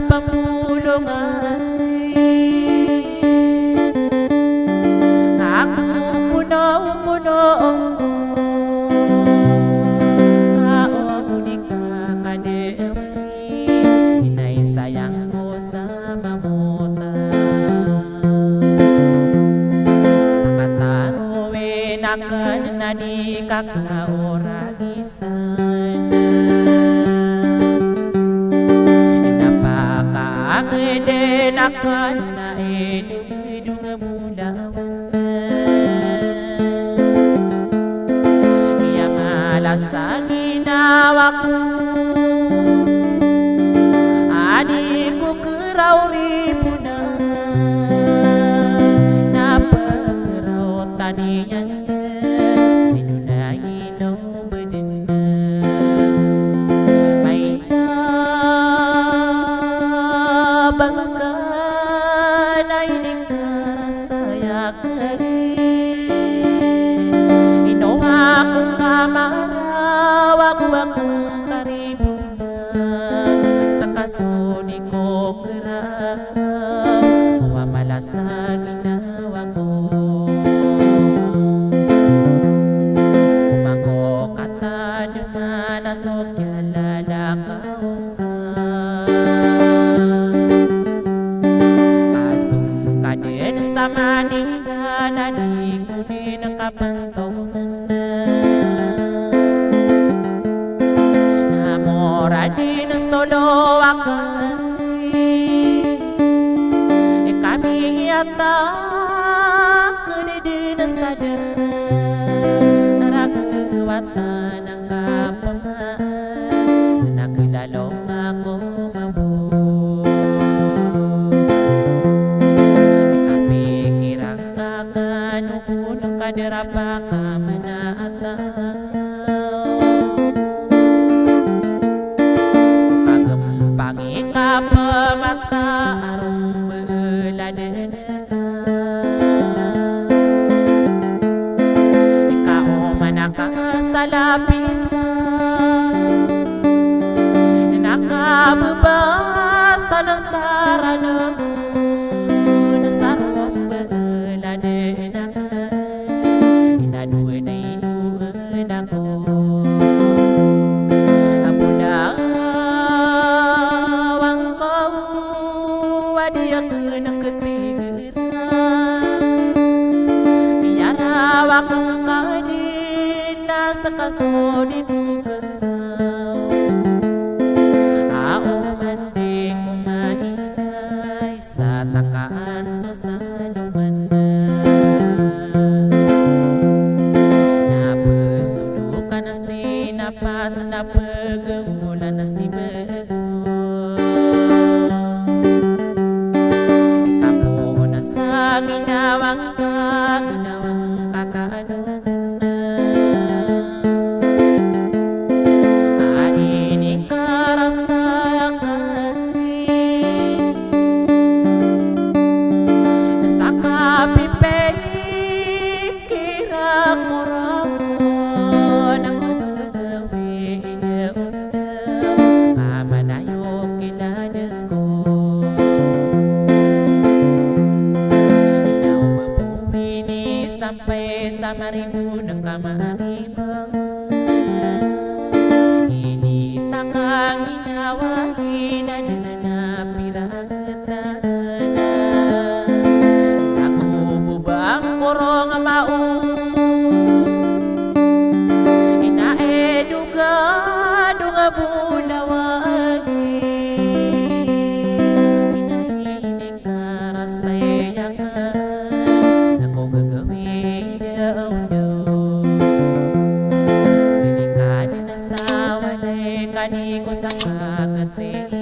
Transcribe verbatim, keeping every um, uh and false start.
pambolong ay, ka ako kono, kono, ka o di ka kadaway, inay sayang ko sa mamota. Makatarowin akn na di ka kaorag isan. Na pakaangdn akn na idong-idong a bolawan. Iya malas a ginawa ko a di ko keraw ribonan, na pekeraw taniyan, ino na ino bedena. Maila bangka na ini karasaya kay, ino akong kamaraw, ago akong karibona, saka so di ko keraw a malas a ginawa ko. Oman ko katadman a so kiyalalakaw ngka. Ka song ka den sa Manila na di ko den kapantaw. Na mora den so lowa ka, e kami ata kede den sa da, raga wata na kapaman, na kelalong ako mambo. E kapikiran ka kano kon ka dera pakamanata. Kagempang i kapamata a rombeladen ka. Ika oman a kasalapisan, na kabebasa na sarano, na sarombeladen ka. Ina doon a idoon ako a bolawan ko a di akn ketigeran. Miyaraw ako ka den na seka so di ko keraw. A oman di ko mailay sa takaan so sa loman na. Na pesodokan a si napas na pegewolan a si bego. Ika poon a sa ginawa ngka, ginawa ngka ka ano. A inikarasaya ka sa kapipikira ko ron a gagawin ka man ayo kiladen ko. Ina o mapowini sampay sa maribon ka maribon. Initang a ginawa, inadn a pira a tana. Ago bo bangkorong a maong, ina e dogadong a bolawan. Ina ini karastay akn, na ko gagawin daw daw. Bili ka den a sa walay ka di ko sa kakete.